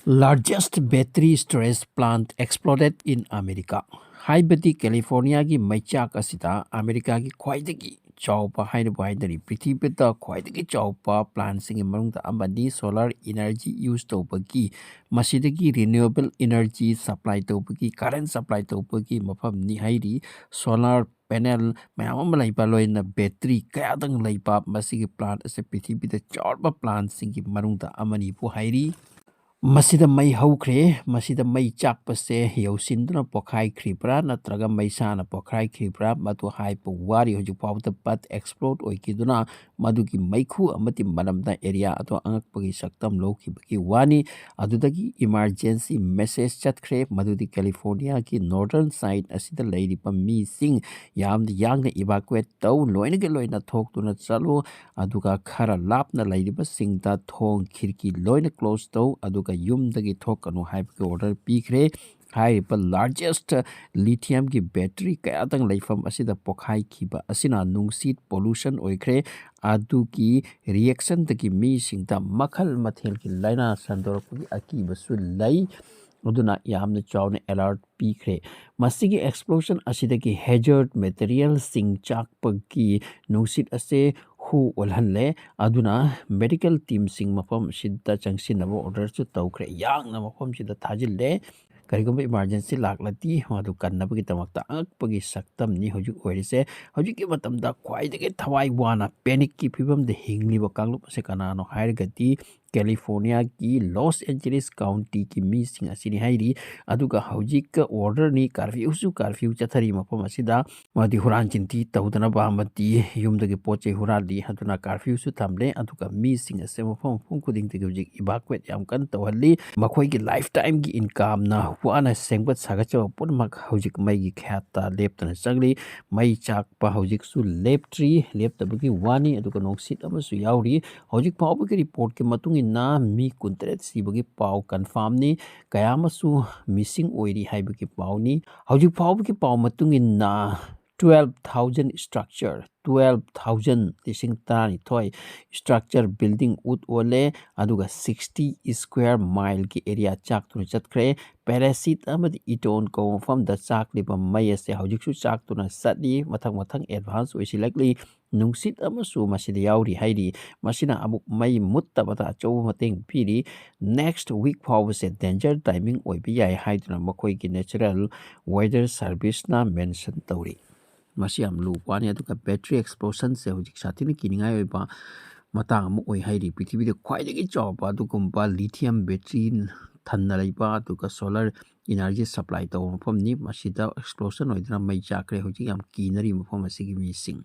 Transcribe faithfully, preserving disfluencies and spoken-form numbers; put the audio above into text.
Largest battery storage plant exploded in America꯫ ꯍꯥꯏꯕꯗꯤ ꯀꯦꯂꯤꯐꯣꯔꯅꯤꯌꯥꯒꯤ ꯃꯩꯆꯥꯛ ꯑꯁꯤꯗ ꯑꯃꯦꯔꯤꯀꯥꯒꯤ ꯈ꯭ꯋꯥꯏꯗꯒꯤ ꯆꯥꯎꯕ ꯍꯥꯏꯅꯕꯨ ꯍꯥꯏꯅꯔꯤ, ꯄ꯭ꯔꯤꯊꯤꯕꯤꯗ ꯈ꯭ꯋꯥꯏꯗꯒꯤ ꯆꯥꯎꯕ ꯄ꯭ꯂꯥꯟꯁꯤꯡꯒꯤ ꯃꯅꯨꯡꯗ ꯑꯃꯅꯤ꯫ Solar energy use ꯇꯧꯕꯒꯤ, ꯃꯁꯤꯗꯒꯤ renewable energy supply ꯇꯧꯕꯒꯤ, current supply ꯇꯧꯕꯒꯤ ꯃꯐꯝꯅꯤ ꯍꯥꯏꯔꯤ꯫ Solar panel ꯃꯌꯥꯝ ꯑꯃ ꯂꯩꯕ, ꯂꯣꯏꯅ battery ꯀꯌꯥꯗꯪ ꯂꯩꯕ ꯃꯁꯤꯒꯤ ꯄ꯭ꯂꯥꯟ ꯑꯁꯤ ꯄ꯭ꯔꯤꯊꯤꯕꯤꯗ ꯆꯥꯎꯔꯕ ꯄ꯭ꯂꯥꯟꯁꯤꯡꯒꯤ ꯃꯅꯨꯡꯗ ꯑꯃꯅꯤꯕꯨ ꯍꯥꯏꯔꯤ꯫ ꯃꯁꯤꯗ ꯃꯩ ꯍꯧꯈ꯭ꯔꯦ꯫ ꯃꯁꯤꯗ ꯃꯩ ꯆꯥꯛꯄꯁꯦ ꯌꯧꯁꯤꯟꯗꯨꯅ ꯄꯣꯈꯥꯏꯈ꯭ꯔꯤꯕ꯭ꯔꯥ ꯅꯠꯇ꯭ꯔꯒ ꯃꯩꯁꯥꯅ ꯄꯣꯈꯥꯏꯈ꯭ꯔꯤꯕ꯭ꯔꯥ, ꯃꯗꯨ ꯍꯥꯏꯕ ꯋꯥꯔꯤ꯫ ꯍꯧꯖꯤꯛ ꯐꯥꯎꯕꯗ but explode ꯑꯣꯏꯈꯤꯗꯨꯅ ꯃꯗꯨꯒꯤ ꯃꯩꯈꯨ ꯑꯃꯗꯤ ꯃꯅꯝꯅ area ꯑꯗꯨ ꯑꯉꯛꯄꯒꯤ ꯁꯛꯇꯝ ꯂꯧꯈꯤꯕꯒꯤ ꯋꯥꯅꯤ꯫ ꯑꯗꯨꯗꯒꯤ emergency message ꯆꯠꯈ꯭ꯔꯦ, ꯃꯗꯨꯗꯤ ꯀꯦꯂꯤꯐꯣꯔꯅꯤꯌꯥꯒꯤ northern side ꯑꯁꯤꯗ ꯂꯩꯔꯤꯕ ꯃꯤꯁꯤꯡ ꯌꯥꯝꯅ ꯌꯥꯡꯅ evacuate ꯇꯧ, ꯂꯣꯏꯅꯒ ꯂꯣꯏꯅ ꯊꯣꯛꯇꯨꯅ ꯆꯠꯂꯨ, ꯑꯗꯨꯒ ꯈꯔ ꯂꯥꯞꯅ ꯂꯩꯔꯤꯕꯁꯤꯡꯗ ꯊꯣꯡ ꯈꯤꯔꯀꯤ ꯂꯣꯏꯅ close ꯇꯧ, ꯑꯗꯨꯒ ꯌꯨꯝꯗꯒꯤ ꯊꯣꯛꯀꯅꯨ ꯍꯥꯏꯕꯒꯤ order ꯄꯤꯈ꯭ꯔꯦ꯫ ꯍꯥꯏꯔꯤꯕ largest lithiumꯒꯤ battery ꯀꯌꯥꯗꯪ ꯂꯩꯐꯝ ꯑꯁꯤꯗ ꯄꯣꯈꯥꯏꯈꯤꯕ ꯑꯁꯤꯅ ꯅꯨꯡꯁꯤꯠ pollution ꯑꯣꯏꯈ꯭ꯔꯦ꯫ ꯑꯗꯨꯒꯤ reactionꯗꯒꯤ ꯃꯤꯁꯤꯡꯗ ꯃꯈꯜ ꯃꯊꯦꯜꯒꯤ ꯂꯥꯏꯅꯥ ꯁꯟꯗꯣꯔꯛꯄꯒꯤ ꯑꯀꯤꯕꯁꯨ ꯂꯩ꯫ ꯑꯗꯨꯅ ꯌꯥꯝꯅ ꯆꯥꯎꯅ alert ꯄꯤꯈ꯭ꯔꯦ꯫ ꯃꯁꯤꯒꯤ explosion ꯑꯁꯤꯗꯒꯤ hazard materialꯁꯤꯡ ꯆꯥꯛꯄꯒꯤ ꯅꯨꯡꯁꯤꯠ ꯑꯁꯦ ꯍꯨ ꯑꯣꯜꯍꯜꯂꯦ꯫ ꯑꯗꯨꯅ medical teamꯁꯤꯡ ꯃꯐꯝ ꯑꯁꯤꯗ ꯆꯪꯁꯤꯟꯅꯕ orderꯁꯨ ꯇꯧꯈ꯭ꯔꯦ꯫ ꯌꯥꯡꯅ ꯃꯐꯝꯁꯤꯗ ꯊꯥꯖꯤꯜꯂꯦ꯫ ꯀꯔꯤꯒꯨꯝꯕ emergency ꯂꯥꯛꯂꯗꯤ ꯃꯗꯨ ꯀꯟꯅꯕꯒꯤꯗꯃꯛꯇ ꯑꯉꯛꯄꯒꯤ ꯁꯛꯇꯝꯅꯤ ꯍꯧꯖꯤꯛ ꯑꯣꯏꯔꯤꯁꯦ꯫ ꯍꯧꯖꯤꯛꯀꯤ ꯃꯇꯝꯗ ꯈ꯭ꯋꯥꯏꯗꯒꯤ ꯊꯋꯥꯏ ꯋꯥꯅ panicꯀꯤ ꯐꯤꯕꯝꯗ ꯍꯤꯡꯂꯤꯕ ꯀꯥꯡꯂꯨꯞ ꯑꯁꯤ ꯀꯅꯥꯅꯣ ꯍꯥꯏꯔꯒꯗꯤ ꯀꯦꯂꯤꯐꯣꯔꯅꯤꯌꯥꯒꯤ ꯂꯣꯁ ꯑꯦꯟꯖꯦꯂꯤꯁ ꯀꯥꯎꯟꯇꯤꯒꯤ ꯃꯤꯁꯤꯡ ꯑꯁꯤꯅꯤ ꯍꯥꯏꯔꯤ꯫ ꯑꯗꯨꯒ ꯍꯧꯖꯤꯛ orderꯅꯤ, curfewꯁꯨ curfew ꯆꯠꯊꯔꯤ ꯃꯐꯝ ꯑꯁꯤꯗ꯫ ꯃꯗꯤ ꯍꯨꯔꯥꯟ ꯆꯤꯟꯊꯤ ꯇꯧꯗꯅꯕ ꯑꯃꯗꯤ ꯌꯨꯝꯗꯒꯤ ꯄꯣꯠ ꯆꯩ ꯍꯨꯔꯥꯜꯂꯤ꯫ ꯑꯗꯨꯅ curfewꯁꯨ ꯊꯝꯂꯦ꯫ ꯑꯗꯨꯒ ꯃꯤꯁꯤꯡ ꯑꯁꯦ ꯃꯐꯝ ꯃꯐꯝ ꯈꯨꯗꯤꯡꯗꯒꯤ ꯍꯧꯖꯤꯛ evacuate ꯌꯥꯝ ꯀꯟꯅ ꯇꯧꯍꯜꯂꯤ꯫ ꯃꯈꯣꯏꯒꯤ lifetimeꯒꯤ incomeꯅ ꯋꯥꯅ ꯁꯦꯝꯒꯠ ꯁꯥꯒꯠꯆꯕ ꯄꯨꯝꯅꯃꯛ ꯍꯧꯖꯤꯛ ꯃꯩꯒꯤ ꯈꯌꯥꯠꯇ ꯂꯦꯞꯇꯅ ꯆꯪꯂꯤ꯫ ꯃꯩ ꯆꯥꯛꯄ ꯍꯧꯖꯤꯛꯁꯨ ꯂꯦꯞꯇ꯭ꯔꯤ, ꯂꯦꯞꯇꯕꯒꯤ ꯋꯥꯅꯤ꯫ ꯑꯗꯨꯒ ꯅꯨꯡꯁꯤꯠ ꯑꯃꯁꯨ ꯌꯥꯎꯔꯤ꯫ ꯍꯧꯖꯤꯛ ꯐꯥꯎꯕꯒꯤ reportꯀꯤ ꯃꯇꯨꯡ ꯏꯟꯅ ꯃꯤ ꯀꯨꯟꯇꯔꯦꯠ ꯁꯤꯕꯒꯤ ꯄꯥꯎ confirmꯅꯤ, ꯀꯌꯥ ꯑꯃꯁꯨ missing ꯑꯣꯏꯔꯤ ꯍꯥꯏꯕꯒꯤ ꯄꯥꯎꯅꯤ꯫ ꯍꯧꯖꯤꯛ ꯐꯥꯎꯕꯒꯤ ꯄꯥꯎ ꯃꯇꯨꯡ ꯏꯟꯅ twelve thousand structure, twelve thousand, ꯂꯤꯁꯤꯡ ꯇꯔꯥꯅꯤꯊꯣꯏ, structure building ꯎꯠ ꯑꯣꯜꯂꯦ꯫ ꯑꯗꯨꯒ sixty square mile ꯒꯤ area ꯆꯥꯛꯇꯨꯅ ꯆꯠꯈ꯭ꯔꯦ꯫ ꯄꯦꯔꯥꯁꯤꯠ ꯑꯃꯗꯤ ꯏꯇꯣꯟ ꯀꯧꯕ ꯃꯐꯝꯗ ꯆꯥꯛꯂꯤꯕ ꯃꯩ ꯑꯁꯦ ꯍꯧꯖꯤꯛꯁꯨ ꯆꯥꯛꯇꯨꯅ ꯆꯠꯂꯤ, ꯃꯊꯪ ꯃꯊꯪ advance ꯑꯣꯏꯁꯤꯜꯂꯛꯂꯤ꯫ ꯅꯨꯡꯁꯤꯠ ꯑꯃꯁꯨ ꯃꯁꯤꯗ ꯌꯥꯎꯔꯤ ꯍꯥꯏꯔꯤ꯫ ꯃꯁꯤꯅ ꯑꯃꯨꯛ ꯃꯩ ꯃꯨꯠꯇꯕꯗ ꯑꯆꯧꯕ ꯃꯇꯦꯡ ꯄꯤꯔꯤ꯫ Next week ꯐꯥꯎꯕꯁꯦ danger timing ꯑꯣꯏꯕ ꯌꯥꯏ ꯍꯥꯏꯗꯨꯅ ꯃꯈꯣꯏꯒꯤ natural weather service ꯅ mention ꯇꯧꯔꯤ꯫ ꯃꯁꯤ ꯌꯥꯝ ꯂꯨꯕ ꯋꯥꯅꯤ꯫ ꯑꯗꯨꯒ battery explosion ꯁꯦ ꯍꯧꯖꯤꯛ ꯁꯥꯊꯤꯅ ꯀꯤꯅꯤꯡꯉꯥꯏ ꯑꯣꯏꯕ ꯃꯇꯥꯡ ꯑꯃ ꯑꯣꯏ ꯍꯥꯏꯔꯤ꯫ ꯄ꯭ꯔꯤꯊꯤꯕꯤꯗ ꯈ꯭ꯋꯥꯏꯗꯒꯤ ꯆꯥꯎꯕ ꯑꯗꯨꯒꯨꯝꯕ lithium battery ꯊꯟꯅ ꯂꯩꯕ ꯑꯗꯨꯒ solar energy supply ꯇꯧꯕ ꯃꯐꯝꯅꯤ꯫ ꯃꯁꯤꯗ explosion ꯑꯣꯏꯗꯨꯅ ꯃꯩ ꯆꯥꯛꯈ꯭ꯔꯦ꯫ ꯍꯧꯖꯤꯛ ꯌꯥꯝ ꯀꯤꯅꯔꯤ ꯃꯐꯝ ꯑꯁꯤꯒꯤ ꯃꯤꯁꯤꯡ꯫